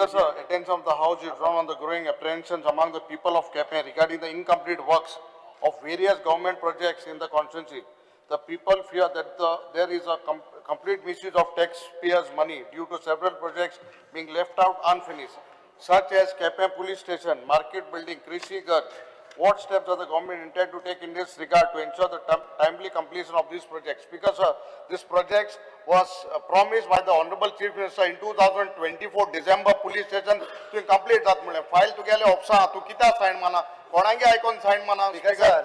Speaker, sir, attention of the House is drawn on the growing apprehensions among the people of Quepem regarding the incomplete works of various government projects in the constituency. The people fear that there is a complete misuse of taxpayers' money due to several projects being left out unfinished, such as Quepem Police Station, Market Building, Krishi Ghar. What steps does the government intend to take in this regard to ensure the timely completion of these projects? Speaker, sir, this project was promised by the Honorable Chief Minister in 2024 December. Police station तुवें complete जात म्हणलें. File तुगेले ऑफिसा, तूं कित्याक sign माना? कोणागे आयकोन sign माना? Speaker, sir,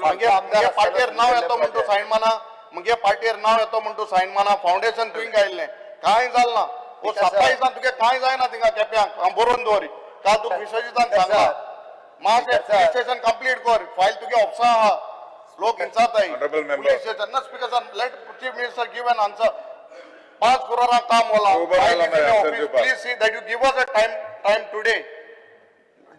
मगे मगे पार्टीर नांव येतो म्हण तूं सायन माना, मगे पार्टीर नांव येतो म्हण तूं सायन माना. फावंडेशन तुवें घायल्लें, कांय जालें ना. ओ Speaker, sir. 27 तुगे कांय जायना थिंगा केप्यांक. हांव बरोवन दवर, काल तूं विश्वजितान Speaker, सांगला. sir. मातशें Speaker, sir. Police station complete कर, फायल तुगे ऑफिसा आहा, लोक विचारताय. Honorable member. Police station ना. Speaker sir, let Chief Minister give an answer. 5 करोडां काम होला. उभं राहिला नाही answer दिवपाक. Please see that you give us a time today.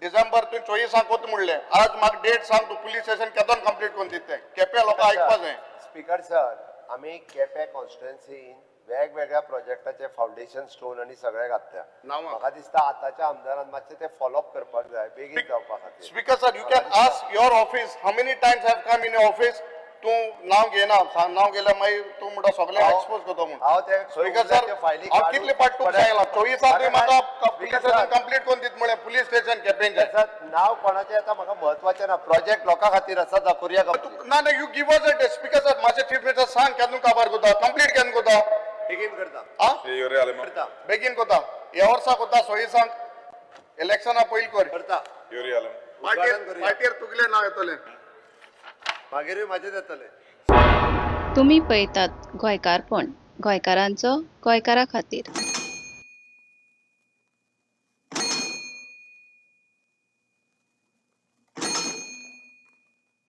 December तुवें 24 कोत म्हणलें, आज म्हाका डेट सांग, तूं पुलीस स्टेशन केदोन कंप्लीट करून दिता तें. केप्यां लोकांक आयकपा जाय. स्पीकर सर, आमी केपें कॉन्स्टिट्युएन्सीन वेगवेगळ्या प्रोजेक्टाचे फावंडेशन स्टोन आनी सगळे घातल्या. नांवां. म्हाका दिसता आतांच्या आमदारान मातशें ते फॉलोअप करपाक जाय बेगीन जावपा खातीर. Speaker sir, you can ask your office how many times have come in your office. तूं नांव घेना, सांग. नांव घेल्यार मागीर तूं म्हणटा सगळें एक्सपोज करता म्हूण. हांव ते खंय स्पीकर उरल्या सर, त्यो फायली हांव काडून कितले पाट तुका सांगलां? 24 तुवें म्हाका police speaker station sir, complete करून दित म्हणलें, पुलीस स्टेशन केपेंचें. सर, नाव कोणाचें येता म्हाका म्हत्वाचें ना. प्रोजेक्ट लोकां खातीर आसा, करुया complete. ना ना, you give us a date. Speaker sir, मातशें चीफ मिनिस्टर सांग, केन्ना काबार करता, कंप्लीट केन्ना करता? बेगीन करता. आ. श्री युरी आलेमाव. करता. बेगीन करता. ह्या वर्सा करता, 24 इलेक्शना पयलीं कर. करता. युरी आलेमाव. उद्घाटन करूया. पार्टीर तुगेलें नांव येतलें. मागीरूय म्हाजें येतलें. तुमी पळयतात गोंयकारपण, गोंयकारांचो गोंयकारा खातीर.